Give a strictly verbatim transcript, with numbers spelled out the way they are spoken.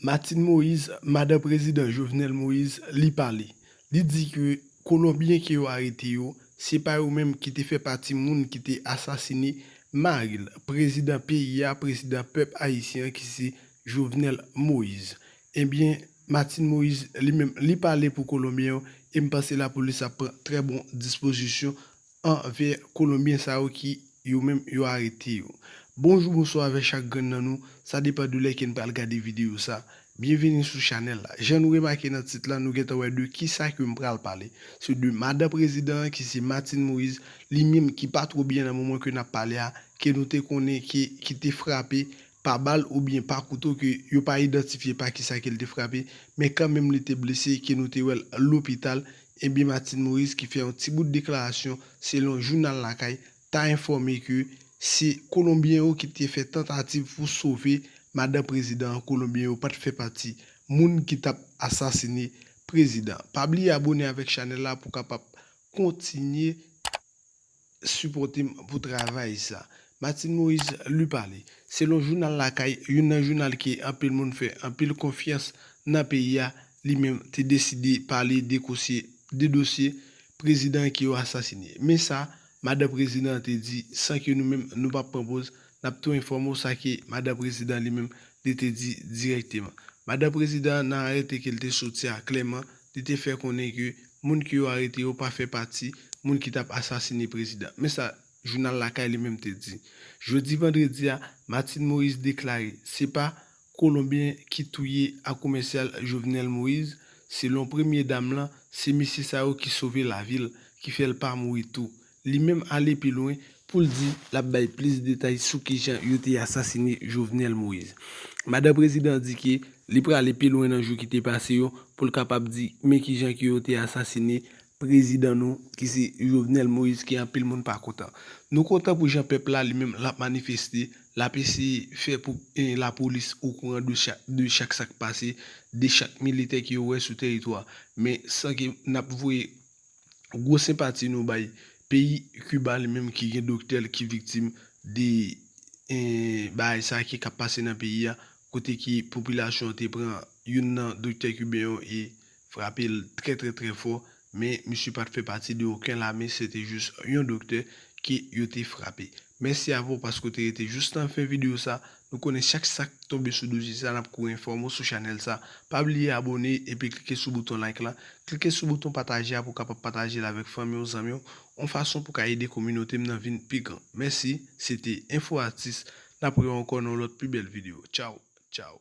Martine Moïse, madan prezidan Jovenel Moïse, li pale. Li di ke Kolonbyen ke yo arete yo, se pa yo menm ki te fè pati moun ki te asasine mari l, prezidan peyi a, prezidan pèp ayisyen an ki se Jovenel Moïse. Ebyen, Martine Moïse, li menm, li pale pou Kolonbyen yo, e m panse lapolis ap pran trè bon dispozisyon anvè Kolonbyen sa yo ki yo menm yo arete yo. Bonjou, bonswa avè chak grenn nan nou, sa depann de lè ke n pral gade videyo sa. Byenveni sou chanèl la. Jan nou remake nan tit la, nou gentan wè de kisa ke m pral pale. Se de madan prezidan an ki se Martine Moïse, li menm ki pa twò byen nan moman ke n ap pale a, ke nou te konnen ke, ki te frape pa bal oubyen pa kouto ke yo pa idantifye pa kisa ke l te frape, men kanmenm li te blese, ke nou te wè l lopital. Ebyen, Martine Moïse ki fè yon ti bout deklarasyon selon jounal Lakay ta enfòme ke se Kolonbyen yo ki te fè tantativ pou sove madan prezidan an. Kolonbyen yo pa t fè pati moun ki t ap asasine prezidan. Pa bliye abone avèk chanèl la pou kapab kontinye sipòte m pou travay sa. Martine Moïse, li pale. Selon jounal Lakay, youn nan jounal ke anpil moun fè anpil konfyans nan peyi a, li menm te deside pale de kosye, de dosye prezidan ke yo asasine. Men sa, madan prezidan an te di, san ke nou menm nou p ap pran poz, n ap tou enfòme w sa ke madan prezidan li menm li te di dirèkteman. Madan prezidan an nan arete ke l te soti a klèman, li te fè konnen ke moun ke yo arete yo pa fè pati moun ki t ap asasine prezidan. Men sa jounal Lakay li menm te di. Jodi vandredi a, Martine Moïse deklare se pa Kolonbyen ki touye a komèsyal Jovenel Moïse. Selon premye dam lan, se mesye sa yo ki sove lavi l, ki fè l pa mouri tou. Li menm ale pi lwen pou l di l ap bay plis detay sou kijan yo te asasine Jovenel Moïse. Madan prezidan an di ke li prale pi lwen nan jou ki te pase yo pou l kapab di men kijan ke yo te asasine prezidan nou ki se Jovenel Moïse, ke anpil moun pa kontan. Nou kontan pou jan pèp la li menm l ap manifeste, l ap eseye fè pou, eh, lapolis okouran de chak, de chak sa k pase, de chak militè ke yo wè sou teritwa. Men san ke n ap voye gwo senpati nou bay peyi Kiba li menm ki gen doktè l ki viktim de, eh, bagay sa ki k ap pase nan peyi a, kote ke popilasyon an te pran youn nan doktè kiben yo e frape l trè, trè, trè fò, men misye pa t fè pati de okenn lame, se te jis yon doktè ke yo te frape. Mèsi avè w paske w te rete jis nan fen videyo sa. Nou konnen chak sa k tonbe sou dosye sa, n ap kouri enfòme w sou chanèl sa. Pa bliye abone epi klike sou bouton like la. Klike sou bouton pataje a pou w kapab pataje l avèk fanmi w, zanmi w, yon fason pou w ka ede kominote m nan vin pi gran. Mèsi, se te Enfo Atis. N ap wè w ankò nan yon lòt pi bèl videyo. Tchaw, tchaw.